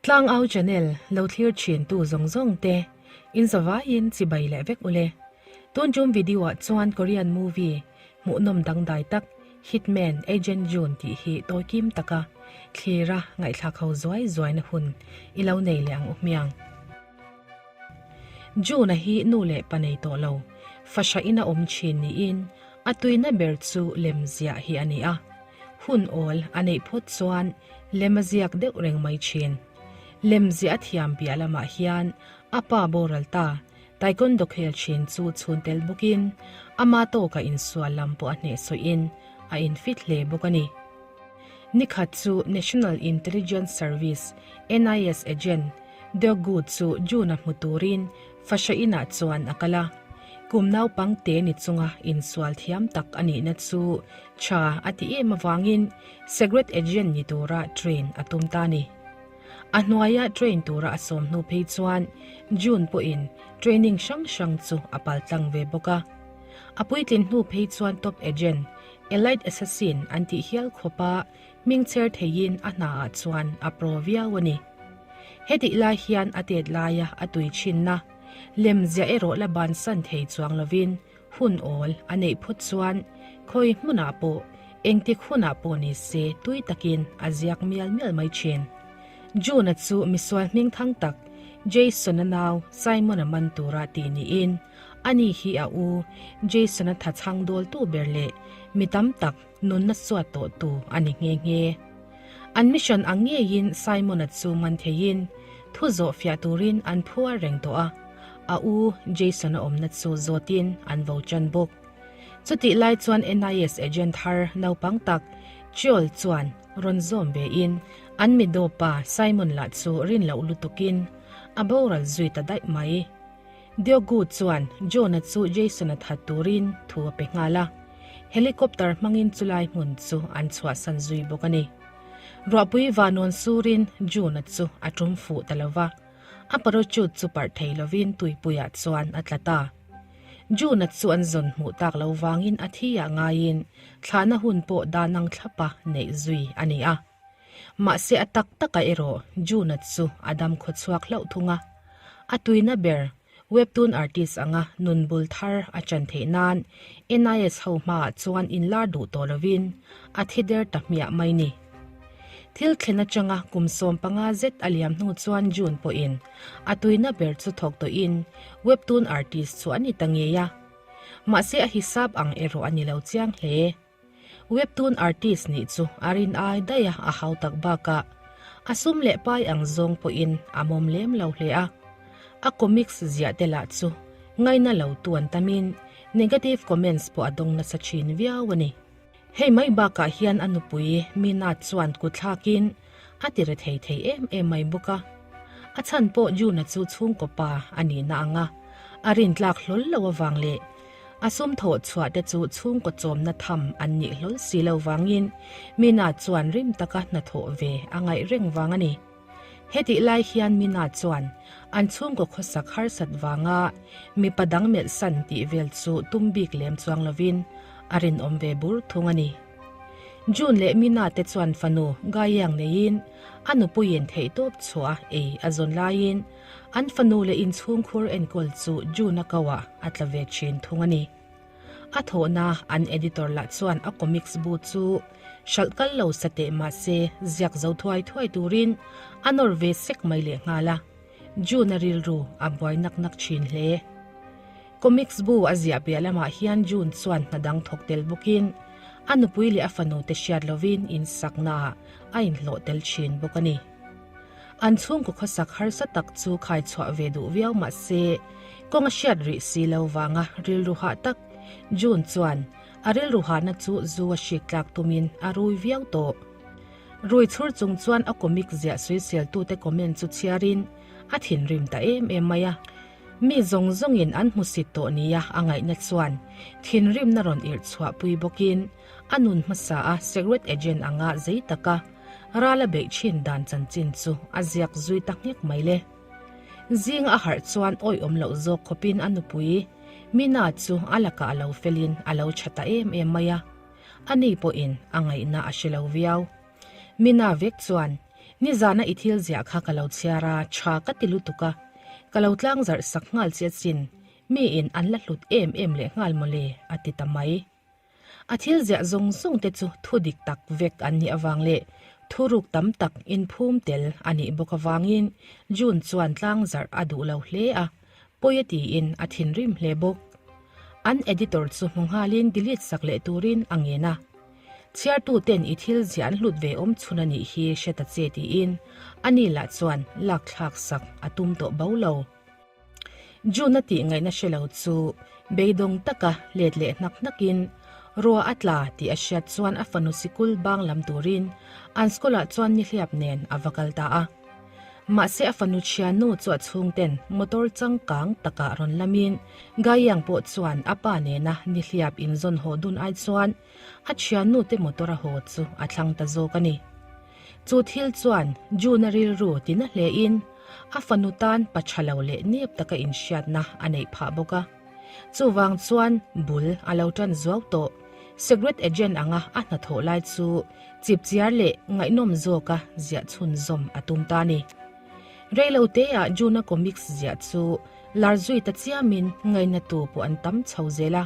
Tlangau channel lo thlir thin tu zawng zawng te in zavaiin chibai leh vek ule. Tun tum video ah chuan Korean movie hmuhnawm dangdai tak Hitman Agent June tih hi tawi kim taka thlira ngaihthlak ho zuai zuaina hun i lo nei leh ang u hmiang. June-a hi nu leh pa nei tawh lo, fahra ina awm thin niin a tuina ber chu lem ziah hi a ni a. Hun awl a neih phawt chuan lem a ziak deuh reng mai thin. Lem ziah a thiam piah lamah hian a pa boral ta Taekwondo khel thin chu chhun tel bawkin ama tawka insual lam pawh a hnehsawhin a infit hle bawk a ni. Nikhat chu National Intelligence Service, NIS, agent Deokgu chu June-a hmu turin fahra inah chuan a kal a. Kum naupang te ni chunga insual thiam tak a nihna chu tha a ti em avangin secret agent ni tura train a tum ta a ni. A hnuaia train tura a sawm hnu phei chuan June pawhin training hrang hrang chu a paltlang ve bawk a. A puitlin hnu phei chuan top agent, elite assassin an tih hial khawpa hming chher theiin a hnaah chuan a pro viau a ni. Hetih lai hian a tet laia a tui thinna lem ziah erawh la bansan thei chuang lovin hun awl a neih phawt chuan khawi hmunah pawh engtik hunah pawh ni se tui takin a ziak mial mial mai thin. June-a chu misual hming thang tak Jason-a nau Simon-a man tura tih niin ani hi a u Jason-a thachhang dawltu ber leh mi tam tak nunna suat tawh tu a ni nghe nghe. An mission ang ngeiin Simon-a chu man theiin thu zawh fiah turin an phuar reng tawh a, a u Jason-a awmna chu zawtin an vo tan bawk. Chutih lai chuan NIS agent thar naupang tak Cheol chuan rawn zawm vein an mi dawpa Simon lah chu rin loh lutukin a boral zui ta daih mai. Diogu chuan John-a chu Jason-a that turin thu a pe nghal a, helicopter hmangin chulai hmun chu an chhuahsan zui bawk a ni. Ruahpui vanawn surin June-a chu a tum fuh ta lo va, a parachute chu parh thei lovin tuipuiah chuan a tla ta. June-a chu an zawn hmuh tak lo vangin a thi ah ngaiin thlahna hun pawh dan ang thlapa neih zui a ni a. Mahse a tak takah erawh June-a chu a dam khaw chhuak hlauh thung a. A tuina ber webtoon artist anga nun bul thar a chan theih nan NIS ho hmaah chuan inlar duh tawh lovin a thi der ta hmiah mai ni. Thil thlen atanga kum 15 zet a liam hnu chuan June pawhin a tuina ber chu thawk tawhin webtoon artist chu a ni ta ngei a. Mahse a hisap ang erawh a ni lo chiang hle. Webtoon artist nih chu a rin ai daih a, a hau tak bakah a sum leh pai ang zawng pawhin a mawm lem lo hle a. A comics ziah te lah chu ngaina lo tu an tamin negative comments pawh a dawng nasa thin viau a ni. Hei mai bakah hian a nupui Mina chuan kutthlakin a ti re thei thei em em mai bawk a. A chhan pawh June-a chu chhungkaw pa a nihna ang a, a rintlak hlawl lo avang leh A sum thawh chhuah te chu chhungkaw chawmna tham an nih hlawl si lo vangin Mina chuan rim taka hnathawh ve a ngaih reng vang a ni. Hetih lai hian Mina chuan an chhungkaw khawsak harsat vanga mipa dang melh san tih vel chu tum bik lem chuang lovin a rinawm ve bur thung a ni. June leh Mina te chuan fanu Gaiang neiin a nupuiin theihtawp chhuah ei a zawn laiin An fanu leh inchhungkhur enkawl chu June-a kauah a tla ve thin thung a ni. A thawhna an editor lah chuan a comics bu chu hralh kal lo sa teh mah se ziak zo thuai thuai turin a nawr ve sek mai leh nghal a, June-a rilru a buai nak nak thin hle. Comics bu a ziah piah lamah hian June chuan hna dang thawk tel bawkin a nupui leh a fanu te hriat lovin insaknaah a inhlawh tel thin bawk a ni. An chhungkaw khawsak harsa tak chu khai chhuah ve duh viau mah se, kawng a hriat rih si lo vanga rilru hah tak June chuan a rilru hahna chu zu a hrik tlak tumin a rui viau tawh. Rui chhur chung chuan a comic ziah suiseltute comment chu chhiarin a thinrim ta em em mai a. Mi zawng zawngin an hmusit tawh nia a ngaihna chuan thinrimna rawn irh chhuahpui bawkin a nun hmasa a secret agent anga zei taka Ral a beih thin dan chanchin chu a ziak zui ta nghek mai le. Zing a harh chuan awih awm loh zawk khawpin a nupui Mina chu a lakah a lo felin a lo tha ta em em mai a. Ani pawhin a ngaihna a hre lo viau. Mina vek chuan. Nizana i thil ziah kha ka lo chhiar a, tha ka ti lutuk a, ka lo tlangzarh sak nghal che asin, miin an la hlut em em leh nghal mawle, a ti ta mai. A thil ziah zawng zawng te chu thu dik tak vek an nih avang leh thuruk tam tak inphum tel a nih bawk avangin June chuan tlangzarh a duh lo hle a, pawi a tiin a thinrim hle bawk. An editor chu hmu nghalin delete sak leh turin a ngen a. Chhiartuten i thil ziah an hlut ve awm chhun a nih hi hre ta che tiin ani lah chuan lakthlak sak a tum tawh bo lo. June a tih ngaihna hre lo chu beidawng taka let leh hnak hnakin rua a tla tih a hriat chuan a fanu sikul bang lam turin an school ah chuan nihliap nen a va kal ta a. Mahse a fanu thiannu chu a chhungten motor changkang takah rawn lamin Gaiang pawh chuan a pa nena nihliap inzawn haw dun ai chuan a thiannu te motor a haw chu a thlang ta zawk a ni. Chu thil chuan June-a rilru tina hlein a fanu tan pa tha lo leh nep taka inhriatna a neih phah bawk a. Chuvang chuan bul a lo tan zuau tawh. Secret agent anga a hnathawh lai chu chipchiar leh ngaihnawm zawka ziah chhunzawm a tum ta a ni. Reiloteah June-a comics ziah chu lar zui ta chiamin ngainatu pawh an tam chho zel a.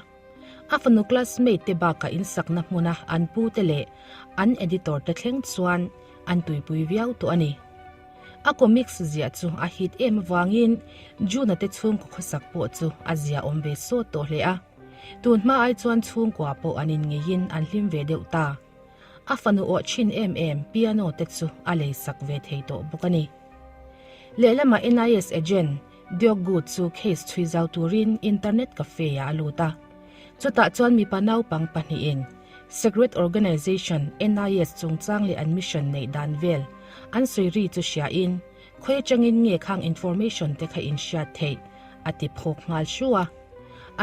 A fanu classmate te bakah insakna hmuna an pu te leh an editor te thleng chuan an tuipui viau tawh a ni. A comics ziah chu a hit em avangin June-a te chhungkaw khawsak pawh chu a zia awm ve sawt tawh hle a. Tun hma ai chuan chhungkua pawh an inngeiin an hlim ve deuh ta. A fanu awh thin em em piano te chu a lei sak ve thei tawh bawk a ni. Lehlamah NIS agent Deokgu chu case chhui zau turin internet cafe-ah a lut a. Chutah chuan mipa naupang pahnihin secret organization NIS chungchang leh an mission neih dan vel an sawi ri chu hriain khawi atangin nge khang information te kha inhriat theih a ti phawk nghal hru a.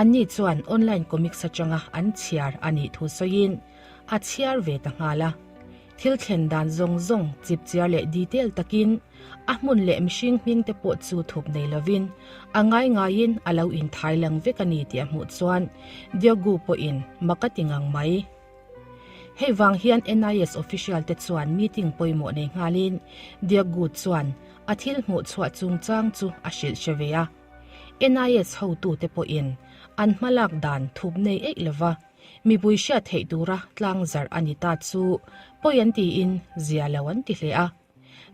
Anni chuan online comics atanga an chhiar a nih thu sawiin a chhiar ve ta nghal a. Thil thlen dan zawng zawng chipchiar leh detail takin a hmun leh mihring hming te pawh chu thup nei lovin a ngai ngaiin a lo inthai lang vek a ni tih a hmuh chuan Diogu pawhin mak a ti ngang mai. Hei vang hian NIS official te chuan meeting pawimawh nei nghalin Diogu chuan a thil hmuh chhuah chungchang chu a hrilh hre ve a. NIS hotute pawhin an hmalak dan thup nei eih lova Mipui hriat theih tura tlang zarh a ni ta chu pawi an tiin zia lo an ti hle a.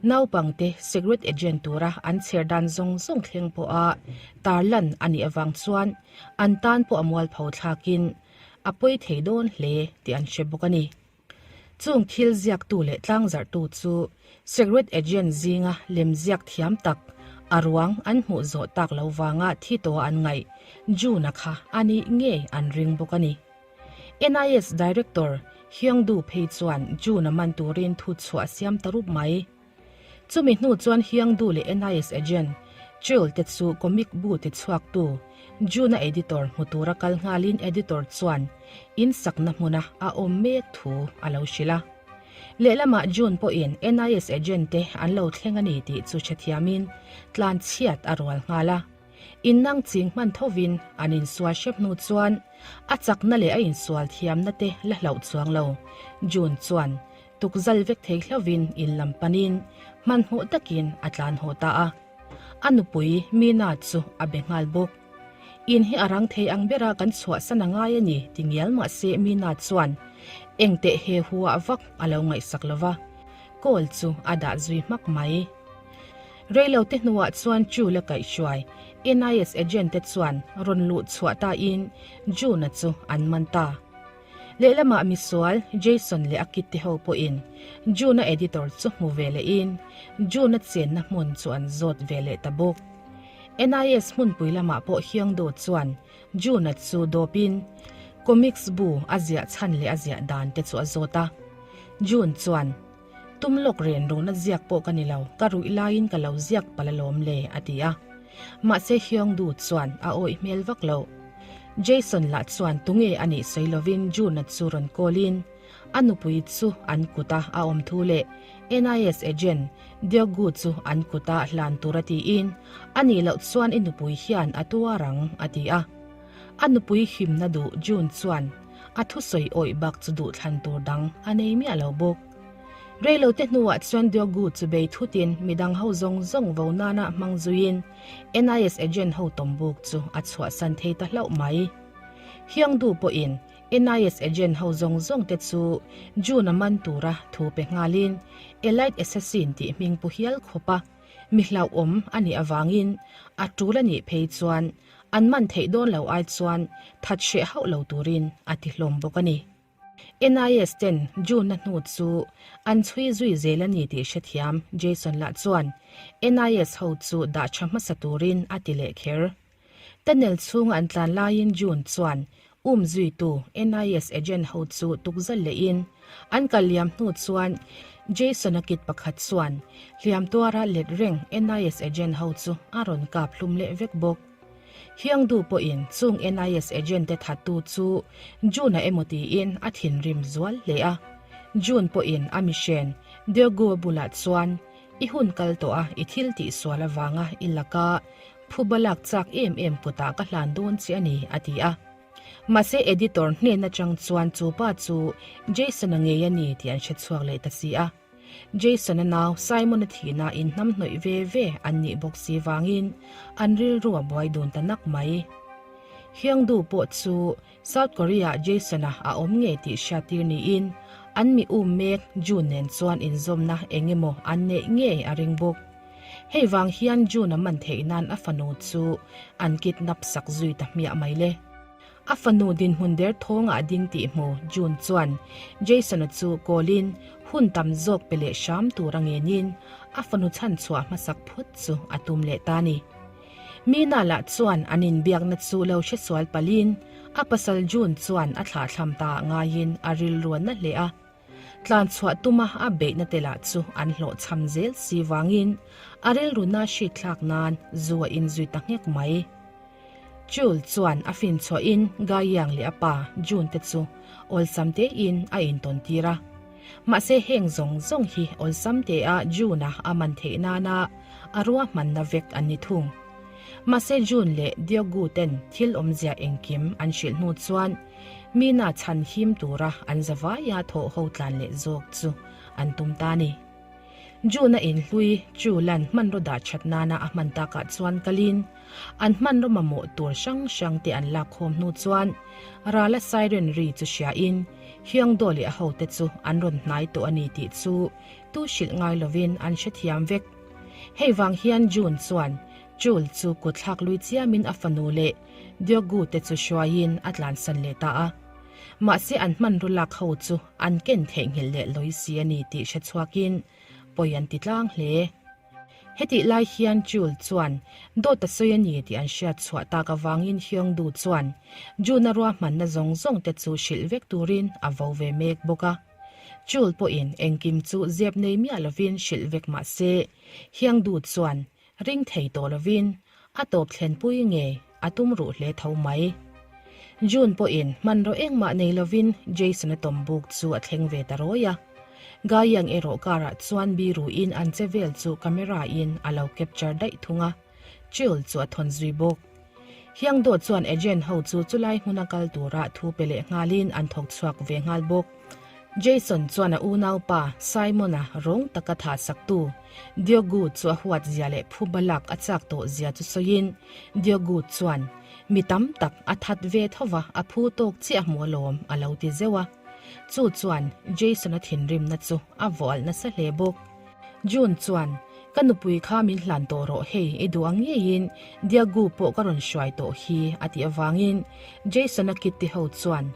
Naupangte secret agent tura an chher dan zawng zawng thleng pawha tarlan a nih avang chuan an tan pawh a mualpho thlakin a pawi thei dawn hle tih an hre bawk a ni. Chung thil ziaktu leh tlangzarhtu chu secret agent zinga lem ziak thiam tak a ruang an hmuh zawh tak lo vanga thi tawha an ngaih June-a kha a nih ngei an ring bawk a ni. NIS Director Hyung-du phei chuan June-a man turin thu chhuah a siam ta rup mai. Chumi hnu chuan Hyangdu leh NIS agent Cheol te chu comic bu ti chhuaktu June-a editor hmu tura kal nghalin editor chuan in sakna hmuna a awm mek thu a lo hrilh a. Lehlamah June pawhin NIS agent te an lo thleng a ni tih chu hrethiamin tlan chhiat a rual nghal a. Innang ching hman thovin an insual hrep hnu chuan a chakna leh a insual thiamna te la hlauh chuang lo June chuan Tukzal vek thei hlovin in lam panin hmanhmawh takin a tlan haw ta a. A nupui Mina chu a be nghal bawk. In hi a rang thei ang bera kan chhuahsan a ngai a ni ti ngial mah se Mina chuan engteh he hu ah vak a lo ngaihsak lo va, call chu a dah zui hmak mai. Reilote hnuah chuan Chu la kaihhruai NIS agent te chuan rawn luh chhuah tain June-a chu an man ta. Lehlamah misual Jason leh a kit te ho pawhin June-a editor chu hmu ve lehin June-a chenna hmun chu an zawt ve leh ta bawk. NIS hmunpui lamah pawh Hyungdo chuan June-a chu dawpin comics bu a ziah chhan leh a ziah dan te chu a zawt a. June chuan, Tum lawk ren runa ziak pawh ka ni lo, ka ruih laiin ka lo ziak palh alawm le, a ti a. Mahse Hyungdu chuan a awih hmel vak lo. Jason lah chuan tunge a nih sawi lovin June-a chu rawn call in a nupui chu an kuta a awm thu leh NIS agent Deogu chu an kuta hlan tur a tiin a nih loh chuan i nupui hian a tuar ang a ti a. A nupui himna duh June chuan a thusawi awih bak chu duhthlan tur dang a nei miah lo bawk. Reilote hnuah chuan Diogu chu bei thutin midang ho zawng zawng vo nana hmang zuiin NIS agent ho tawmbuk chu a chhuahsan thei ta hlauh mai. Hyungdu pawhin NIS agent ho zawng zawng te chu June a man tura thu pe nghalin Elite Assassin tih hming pu hial khawp a, mi hlauhawm a nih avangin a tul a nih phei chuan an man theih dawn lo ai chuan that hreh hauh lo turin a ti hlawm bawk a ni. NIS ten June-a hnu chu an chhui zui zel a ni tih hrethiam Jason lah chuan NIS ho chu dah tha hmasa turin a ti leh kher. Tunnel chhunga an tlan laiin June chuan um zuitu NIS agent ho chu tukzal lehin an kal liam hnu chuan Jason-a kit pakhat chuan hliam tuara let reng NIS agent ho chu a rawn kap hlum leh vek bawk. Hyungdu pawhin chung NIS agent te thattu chu June-a emaw tiin a thinrim zual hle a. June pawhin a mihren Deogu-a bulah chuan I hun kal tawh a, i thil tih sual avanga i laka Phuba lak chak em em kutah ka hlan dawn che a ni, a ti a. Mahse editor hnen atang chuan chu pa chu Jason-a ngei a ni tih an hre chhuak leh ta si a. Jason-a nau Simon-a thihna inhnamhnawih ve ve an nih bawk si vangin an rilru a buai dun ta nak mai. Hyungdu pawh chu South Korea-ah Jason-a a awm ngei tih hriattir niin an mi um mek June nen chuan inzawmna eng emaw an neih ngei a ring bawk. Hei vang hian June-a man theih nan a fanu chu an kidnap sak zui ta hmiah mai le. A fanu dinhmun der thawngah a ding tih hmu June chuan Jason-a chu call-in hun tam zawk pe leh hram tur a ngenin a fanu chhanchhuah hmasak phawt chu a tum leh ta ni. Mina lah chuan an inbiakna chu lo hresual palhin a pasal June chuan a thlahthlam ta ngaiin a rilruanna hle a. Tlan chhuah tuma a beihna te lah chu an hlawhchham zel si vangin a rilruna hrit thlak nan zu a inzui ta nghek mai. Chul chuan a fin chhuahin Gaiyang leh a pa June te chu awlsam tein a intawn tir a. Mahse heng zawng zawng hi awlsam tea June-a a man theih nana a ruahmanna vek an ni thung. Mahse June leh Diogu ten thil awmzia engkim an hrilh hnu chuan Mina chhan him tura an zavaia thawh ho tlan leh zawk chu an tum ta ni. June-a inhlui chu lan hmanraw dah that nana a hman takah chuan kalin an hmanraw mamawh tur hrang hrang te an lak khawm hnu chuan rala siren ri chu hriain Hyungdo leh a hote chu an rawn hnai tawh a ni tih chu tu hrilh ngai lovin an hrethiam vek. Hei vang hian June chuan Chul chu kut thlak lui chiamin a fanu leh Diogu te chu hruaiin a tlansan leh ta a. Mahse an hmanraw lak ho chu an ken theihnghilh leh lawi si a ni tih hre chhuakin pawi an ti tlang hle. Hetih lai hian Chul chuan dawt a sawi a ni tih an hriat chhuah tak avangin Hyungdu chuan Jun-a ruahmanna zawng zawng te chu hrilh vek turin a vo ve mek bawk a. Chul pawhin engkim chu zep nei miah lovin hrilh vek mah se Hyungdu chuan Ring thei tawh lovin a tawp thlenpui ngei a tum ruh hle tho mai. June pawhin hmanraw engmah nei lovin Jason-a tawmbuk chu a thleng ve ta rawi a. Gaiang erawh car-ah chuan biruin an che vel chu camera-in a lo capture daih thung a, Chul chu a thawn zui bawk. Hiangdawt chuan agent ho chu chulai hmuna kal tura thu pe leh nghalin an thawk chhuak ve nghal bawk. Jason chuan a unaupa Simon-a rawng taka thah saktu Diogo chu a huat zia leh phuba lak a chak tawh zia chu sawiin Diogo chuan mi tam tak a that ve tho va a phu tawk chiah hmu alawm a lo ti zeuh a. Chu chuan Jason-a thinrimna chu a vawh alh nasa hle bawk. June chuan, Ka nupui kha min hlan tawh rawh hei i duh ang ngeiin Diagu pawh ka rawn hruai tawh hi a tih avangin Jason-a Kitty ho chuan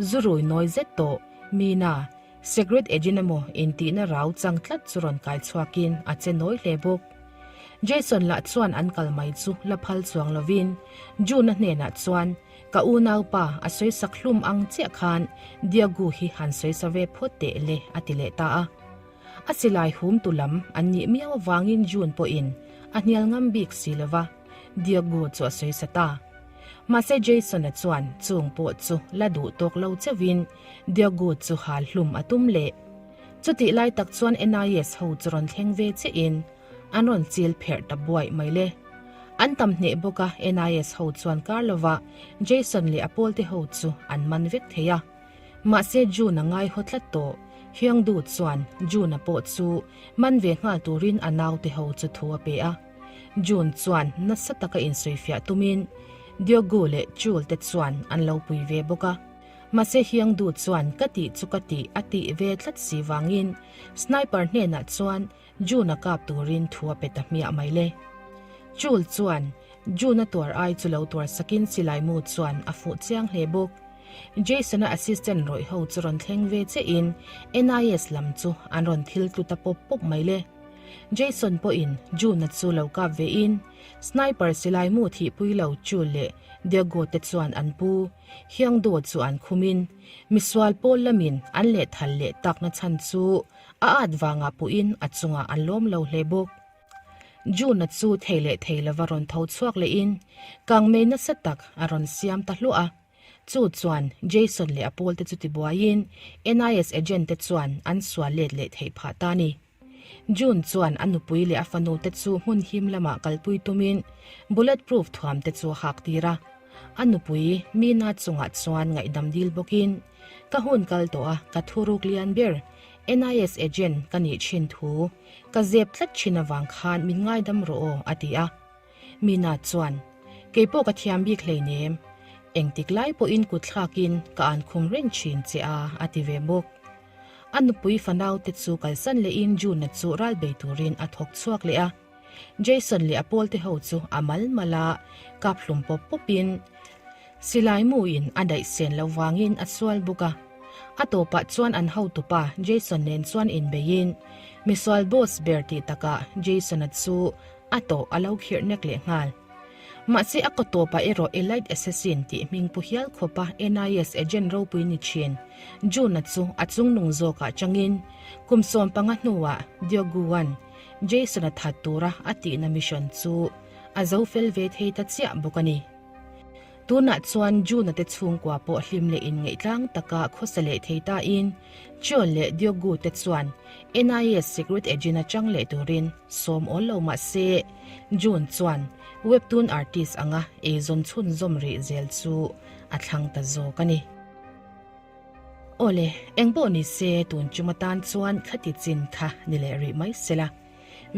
zu rui nawi zet tawh Mina, secret agent emaw intihna rau chang tlat chu rawn kai chhuakin a che nawi hle bawk. Jason lah chuan an kal mai chu la phal chuang lovin June-a hnenah chuan Ka unaupa a sawisak hlum ang chiah khan Diagu hi han sawisa ve phawt teh le a ti leh ta a. A silai hum tu lam an nih miau avangin June pawhin a hnial ngam bik si lo va, Diogo chu a sawi sa ta. Mahse Jason-a chuan chung pawh chu la duh tawk lo cheuhin Diogo chu hal hlum a tum leh. Chutih lai tak chuan NIS ho chu rawn thleng ve chiahin an rawn chil pherh ta buaih mai le. An tam hneh bawk a NIS ho chuan kar lovah Jason leh a pawlte ho chu an man vek thei a. Mahse June a ngai haw tlat tawh. Hyungdu chuan Jun-a pawh chu man ve nghal turin a naute ho chu thu a pe a. Jun chuan nasa taka insawifiah tumin Diogu leh Chul te chuan an lo pui ve bawk a. Mahse Hyungdu chuan ka tih chu ka tih a tih ve tlat si vangin Sniper hnenah chuan June-a kap turin thu a pe ta hmiah mai le. Chul chuan June-a tuar ai chu lo tuar sakin silai mu chuan a fuh chiang hle bawk. Jason-a assistant rawih ho chu rawn thleng ve chiahin NIS lam chu an rawn thil tlu ta pawp pawp mai le. Jason pawhin June-a chu lo kap vein sniper silai mu thihpui lo Chul leh Diego te chuan an pu Hyungdo chu an khumin misual pawl lamin an lehthal leh takna chhan chu A at vangah puhin a chungah an lawm lo hle bawk. June-a chu thei leh thei lova rawn tho chhuak lehin kangmei nasa tak a rawn siam ta hluah a. Chu chuan Jason leh a pawlte chu tibuaiin NIS agent te chuan an sual let leh theih phah ta a ni. June chuan a nupui leh a fanu te chu hmun him lamah kalpui tumin bullet proof thuam te chu a hak tir a. A nupui Mina chungah chuan ngaihdam dil bawkin Ka hun kal tawh a, ka thuruk lian ber. NIS agent ka nih thin thu ka zep tlat thin avang khan min ngaidam rawh aw, a ti a. Mina chuan, Kei pawh ka thiam bik hleinem. Engtik lai pawhin kut thlakin ka an khum reng thin che a, a ti ve bawk. A nupui fanaute chu kalsan lehin June-a chu ral bei turin a thawk chhuak leh a. Jason leh a pawlte ho chu a mal mal a, kap hlum pawp pawpin silai muin a daih sen lo vangin a sual bawk a. A tawpah chuan an hotupa Jason nen chuan inbeiin misual boss ber tih takah Jason-a chu a tawh a lo khirh nek leh nghal. Mahse a kaw tawpah erawh Elite Assassin tih hming pu hial khawpa NIS agent ropui ni thin June-a chu a chungnung zawkah changin kum 15 hnuah Diogu-a'n Jason-a that tura a tihna mission chu a zo fel ve thei ta chiah bawk a ni. Tunah chuan June-a te chhungkua pawh hlim leh inngaihtlang taka khawsa leh thei tain Cheol leh Diogu te chuan NIS secret agent atang leh turin sawm awl lo mah se June chuan webtoon artist anga eizawn chhunzawm rih zel chu a thlang ta zawk a ni. Awle, eng pawh ni se tun chum atan chuan khati chin kha ni leh rih mai sela.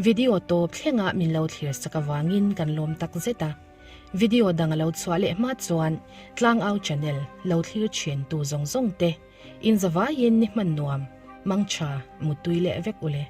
Video tawp thlenga min lo thlir sak avangin kan lawm tak zet a. Video dang a lo chhuah leh hma chuan Tlangau channel lo thlir thin tu zawng zawng te inzavaiin ni hman nuam, mangtha, muttui leh vek ule.